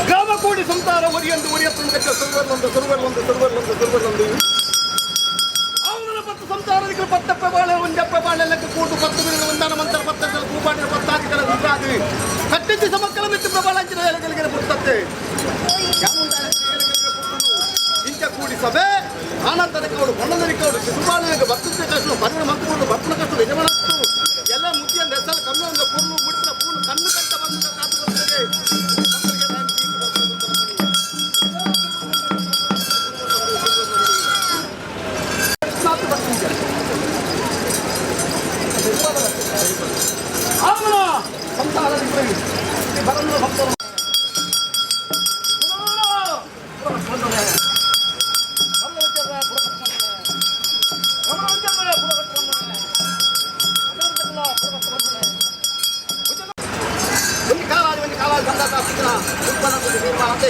ಗ್ರಾಮ ಕೂಡಿ ಸಂಸಾರ ಒರಿಯಂದು ಒರಿಯಪ್ಪನ ಕಚ್ಚ ಸುರುವರ್ಲೊಂದು ಸುರುವರ್ಲೊಂದು ಸುರುವರ್ಲೊಂದು ಸುರುವರ್ಲೊಂದು ಅವನ ಪತ್ತು ಸಂಸಾರದಿಕ್ಕಲು ಪತ್ತಪ್ಪ ಬಾಳೆ ಒಂಜಪ್ಪ ಬಾಳೆಲ್ಲಕ್ಕೆ ಕೂಡು ಪತ್ತು ಬಿರುದು ಒಂದಾನ ಮಂತ್ರ ಪತ್ತಲ್ಲ ಕೂಪಾಡಿನ ಪತ್ತಾದಿಕರ ರುದ್ರಾದಿ ಕಟ್ಟಿಸಿ ಸಮಕ್ಕಲ ಮೆತ್ತು ಪ್ರಬಾಳಂಚಿನ ಎಲೆಗಳಿಗೆ ಪುಟ್ಟತ್ತೆ ಇಂಚ ಕೂಡಿ ಸಭೆ ಆನಂದದ ಕೌಡು ಬಣ್ಣದ ಕೌಡು ಶಿಶುಪಾಲನೆಗೆ ಬರ್ತದೆ ಕಷ್ಟು ಬರಣ ಮಂತ್ರಿಗಳು ಬರ್ಪಣ ಕಷ್ಟು ಯಜಮಾನತ್ತು ಎಲ್ಲ ಮುದ್ದಿಯ ನೆಸಲ ಕಮ್ಮಿ ಒಂದು ಪೂರ್ಣ ಮುಟ್ಟಿನ ಪೂರ್ಣ ಕಣ್ಣು ಕಂಟ ಬಂದ ಕಾತು ಬರ್ತದೆ. ಸಂಸಾರ ಬರಲು ಭಕ್ತರು ಒಂಜಿ ಕಾಲಾದಿ ಒಂಜಿ ಕಾಲಾದಿ ಸಂದಾತ ಸಿಕ್ಕನ ಉತ್ಪನ್ನ ತೀರ್ಮಾನ ಅಂತೆ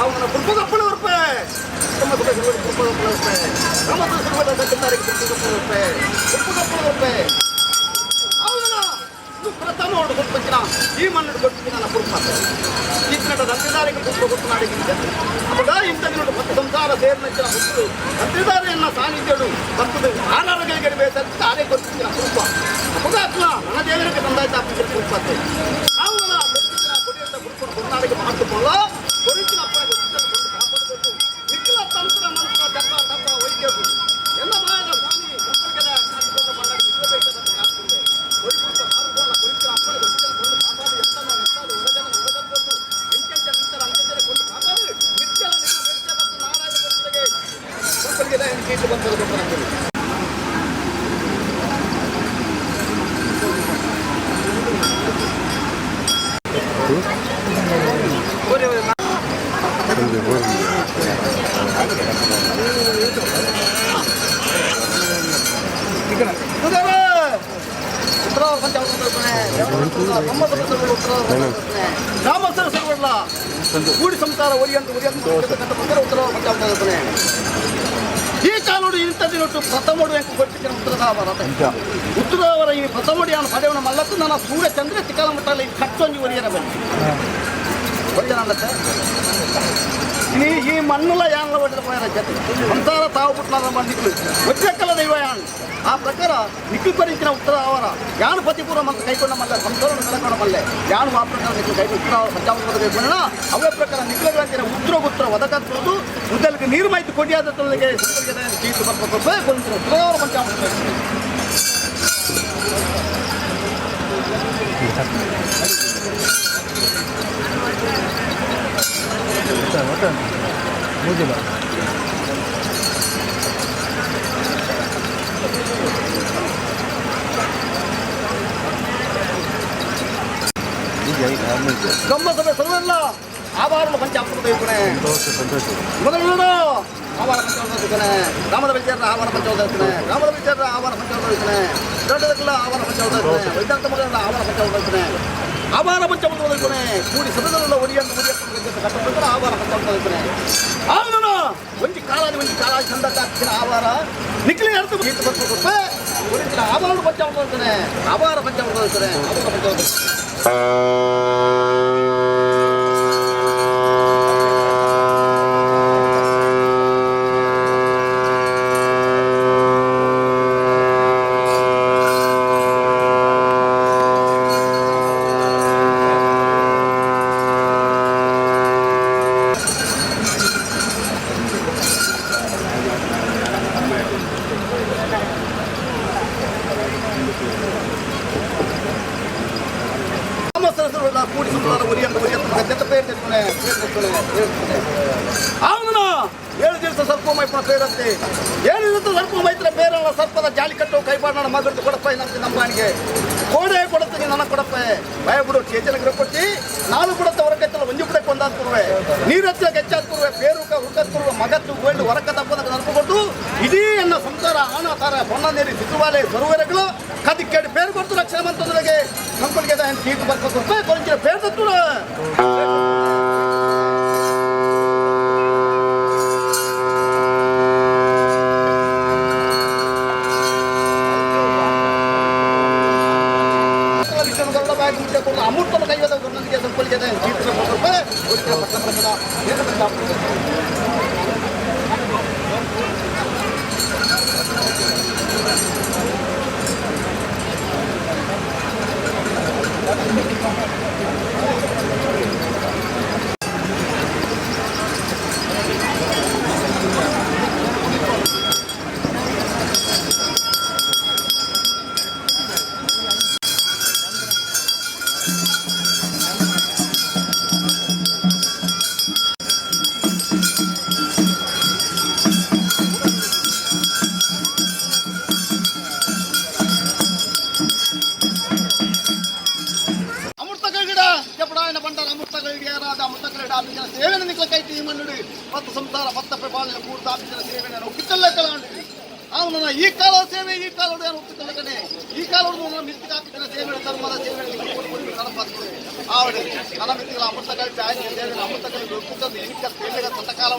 ಅವನ ಕುರ್ಪದಪ್ಪನ ಉರ್ಪೆ ನಮ್ಮ ಸುಖ ಕುರ್ಪದಪ್ಪನ ಉರ್ಪೆ ನಮ್ಮ ಸುಖ ಸತ್ತಿದ್ದಾರೆ ಕುರ್ಪದಪ್ಪನ ಉರ್ಪೆ ಕುರ್ಪದಪ್ಪನ ಉರ್ಪೆ ಅವನ ಪ್ರಥಮ ಹೊರಡು ಕೊಡ್ಪಂಚಿನ ಈ ಮಣ್ಣು ಕೊಡ್ತೀನಿ ನನ್ನ ಕುರ್ಪ ಇತ್ತಿನಟ ತಂತಿದಾರಿಗೆ ಪುತ್ರ ಕೊಟ್ಟು ಅವಾಗ ಇಂಥ ದಿನಡು ಪತ್ತು ಸಂಸಾರ ಸೇರಿನಂಚಿನ ಪುತ್ರರು ತಂತಿದಾರೆಯನ್ನ ಸಾನ್ನಿಧ್ಯಡು ಬರ್ತದೆ ಆರಾರಗಳಿಗೆ ಬೇಸತ್ತ ಆರೇ ಕೊಡ್ತೀನಿ ಕುರುಪ ಅವಾಗ ನನ್ನ ದೇವರಿಗೆ ತಂದಾಯ್ತ ಕುರುಪತ್ತೆ ಅವನ ಕೊಡಿಯಂತ ಕುರುಪನ ಕೊನ್ನಾಡಿಗೆ ಮಾಡಿಕೊಳ್ಳ ಕೊರಿಚಿನ ಅಪ್ಪನಿಗೆ ಕೊಂಡು ಕಾಪಾಡಬೇಕು. ನಿಖಿಲ ತಂತ್ರ ಮಂತ್ರ ಜಪ ತಪ ವೈದ್ಯರು ಎಲ್ಲ ಮಾಯದ ಸ್ವಾಮಿ ಸಂಪರ್ಕದ ಕಾದುಕೊಂಡ ಮಣ್ಣಾಡಿ ನಿಲ್ಲಬೇಕಾದ ಕಾದುಕೊಂಡೆ ಕೊರಿ ಕುರುಪ ಮಾರುಕೋಣ ಕೊರಿಚಿನ ಅಪ್ಪನಿಗೆ ಕೊಂಡು ಕಾಪಾಡಿ ಎತ್ತನ ನೆತ್ತಾದು ಒಳಗನ ಒಳಗದ್ದು ಎಂಟೆಂಟ ನಂತರ ಅಂತೆಂಟೆ ಕೊಂಡು ಕಾಪಾಡು ನಿತ್ಯಲ ನಿಮ್ಮ ಬೆಚ್ಚ ಮತ್ತು ನಾರಾಯಣ ಕೊಟ್ಟಿಗೆ ಸಂಪರ್ಕದ ಕೀರ್ತಿ ಬಂತದ ಗೊತ್ತನಾಗ್ತದೆ. ಕೂಡಿ ಸಂಸಾರ ಒರಿಯಂದು ಒರಿಯಂದು ಉತ್ತರ ಪಂಚಾವತಾರ ಈ ಕಾಲೋಡು ಇಂಥ ದಿನಟ್ಟು ಪ್ರಥಮೋಡು ಎಂಕು ಕೊಟ್ಟಿನ ಉತ್ತರದಾವರ ಉತ್ತರದವರ ಈ ಪ್ರಥಮೋಡಿ ಯಾನು ಪಡೆಯವನ ಮಲ್ಲತ್ತು ನನ್ನ ಸೂರ್ಯ ಚಂದ್ರ ತಿಕಾಲ ಮಟ್ಟಲ್ಲ ಈ ಕಟ್ಟೊಂಜಿ ಒರಿಯರ ಬನ್ನಿ ಒರಿಯನಲ್ಲತ್ತೆ ಇನಿ ಈ ಮಣ್ಣುಲ ಯಾನ್ಲ ಒಡ್ಡ ಪೋಯರ ಜತೆ ಸಂಸಾರ ತಾವು ಪುಟ್ಟನಾದ ಮಂದಿಗಳು ಒಜ್ಜಕ್ಕಲ ದೈವ ಯಾನ್ ಆ ಪ್ರಕಾರ ನಿಕ್ಕು ಪರಿಚಿನ ಉತ್ತರ ಅವರ ಯಾನು ಪತಿಪೂರ್ವ ಮಂತ್ರ ಕೈಕೊಂಡ ಮಲ್ಲೆ ಸಂಸಾರವನ್ನು ಕಳಕೊಂಡ ಮಲ್ಲೆ ಯಾನು ಆ ಪ್ರಕಾರ ನಿಕ್ಕು ಕೈ ಉತ್ತರ ಪಂಚಾಮೃತ ಕೈಕೊಂಡ ಅವೇ ಪ್ರಕಾರ ನಿಕ್ಲಗಳಂತಿನ ಉತ್ತರ ಉತ್ತರ ಒದಕತ್ತುವುದು ಉದ್ದಲಿಗೆ ನೀರು ಮಾಹಿತಿ ಕೊಡಿಯಾದ ತೊಳಗೆ ಚೀತು ಬರ್ಬೇಕು ಕೊಂಚಿನ ಉತ್ತರವರ ಪಂಚಾಮೃತ. ಬ್ರಹ್ಮಸಭೆ ಸರ್ವೆಲ್ಲ ಆಭರಣ ಪಂಚಾಮೃತ ಇಬ್ಬನೇ ಮೊದಲು ಆವಾರ ಪಂಚಾಮೃತ ಇದ್ದಾನೆ ರಾಮದ ವಿಚಾರ ಆವಾರ ಪಂಚಾಮೃತ ಇದ್ದಾನೆ ರಾಮದ ವಿಚಾರ ಆವಾರ ಪಂಚಾಮೃತ ಇದ್ದಾನೆ ದೊಡ್ಡದಕ್ಕೆಲ್ಲ ಆವಾರ ಪಂಚಾಮೃತ ಇದ್ದಾನೆ ವೈದ್ಯಾಂತ ಮಗನ ಆವಾರ ಪಂಚಾಮೃತ ಇದ್ದಾನೆ ಆವಾರ ಪಂಚಾಮೃತ ಇದ್ದಾನೆ ಕೂಡಿ ಸದನಲ್ಲ ಒಡಿಯನ್ನು ಒಡಿಯಪ್ಪ ಕಟ್ಟಡ ಆವಾರ ಪಂಚಾಮೃತ ಇದ್ದಾನೆ ಅವನು ಒಂಜಿ ಕಾಲಾದಿ ಒಂಜಿ ಕಾಲಾದಿ ಚಂದ ಕಾತಿನ ಆವಾರ ನಿಕ್ಲಿ ಅರ್ಥ ಗೀತ ಬರ್ಬೇಕು ಒರಿಜಿನ ಆವಾರ ಪಂಚಾಮೃತ ಇದ್ದಾನೆ ಆವಾರ ಪಂಚಾಮೃತ ಇದ್ದಾನೆ ಆವಾರ ಪಂಚಾಮೃತ. ಕೂಡಿ ಸಂಸಾರ ಒರಿಯಂದು ಒರಿಯಂದು ಗದ್ದೆತ ಪೇರು ತೆಪ್ಪನೆ ಪೇರು ತೆಪ್ಪನೆ ಪೇರು ಅವನು 7 ದಿವಸ ಸರ್ಪ ಮೈಪನ ಪೇರಂತೆ 7 ದಿವಸ ಸರ್ಪ ಮೈತ್ರ ಪೇರಲ್ಲ ಸರ್ಪದ ಜಾಲಿ ಕಟ್ಟು ಕೈಬಾಣ ಮಗದ್ದು ಕೊಡಪ್ಪ ನಂತೆ ನಂಬಾನಿಗೆ ಕೋಡೆ ಕೊಡತ್ತೀನಿ ನನ್ನ ಕೊಡಪ್ಪ ಭಯ ಬಿಡು ಚೇತನಗರ ಕೊಟ್ಟಿ 4 ಕೊಡತ್ತ ಹೊರಕತ್ತಲ್ಲ ಒಂಜು ಬಿಡಕ್ಕೆ ಒಂದಾದ ಕುರುವೆ ನೀರತ್ತಿನ ಗೆಚ್ಚಾದ ಕುರುವೆ ಪೇರುಕ ಹುಕ್ಕತ್ ಕುರುವೆ ಮಗತ್ತು ಗೋಲ್ಡ್ ಹೊರಕ ತಪ್ಪದ ನನ್ಕು ಕೊಟ್ಟು ಇಡೀ ಎನ್ನ ಸಂಸಾರ ಆನ ತಾರ ಬೊಣ್ಣ ನೀರಿ ಸಿದ್ದುವಾಲೆ ಸರೋವರಗಳು ಕದಿಕ್ಕೇಡಿ ಪೇರು ಕೊಡ್ತು ರಕ್ಷಣೆ ಮಂತಂದ್ರಿಗೆ ಸಂಕುಲಿಗೆ ಚೀಟು ಬರ್ಬೇಕು ಕೊಂಚಿನ ಪೇರು ತತ್ತು. ಮುಟ್ಟೆ ಕೊಡು ಅಮೃತನ ಕೈಯದ ಗುರುನಂದಿಗೆ ಸಂಪಲಿಗೆ ಜೀವಿತ ರೂಪಾಯಿ ಅಮೃತ ಕೈಗಿಡ ಜಪಡಾಯನ ಬಂಡಾರ ಅಮೃತ ಕೈಗಿಡ ಅಮೃತ ಕೈಗಿಡ ಆಪಿನ ಸೇವೆನ ನಿಕ್ಲ ಕೈಟಿ ಈ ಮಣ್ಣುಡು ಪತ್ತು ಸಂಸಾರ ಪತ್ತ ಪ್ರಪಾಲನೆ ಪೂರ್ತ ಆಪಿನ ಸೇವೆನ ಒಪ್ಪಿತ್ತಲ್ಲ ಕಲಾಂಡು ಅವನ ಈ ಕಾಲದ ಸೇವೆ ಈ ಕಾಲದ ಏನು ಒಪ್ಪಿತ್ತಲ್ಲ ಕಣೆ. ಈ ಕಾಲದ ಮಿಸ್ತಿಕ ಆಪಿನ ಸೇವೆ ಧರ್ಮದ ಸೇವೆ ಆವಡೆ ನನ್ನ ಮಿತ್ತಿಗಳ ಅಮೃತ ಕೈಟಿ ಆಯ್ತು ಸೇವೆ ಅಮೃತ ಕೈ ಒಪ್ಪಿತ್ತಂದು ಇನಿಕ್ಕ ಸೇವೆಗ ತತ್ತ ಕಾಲ.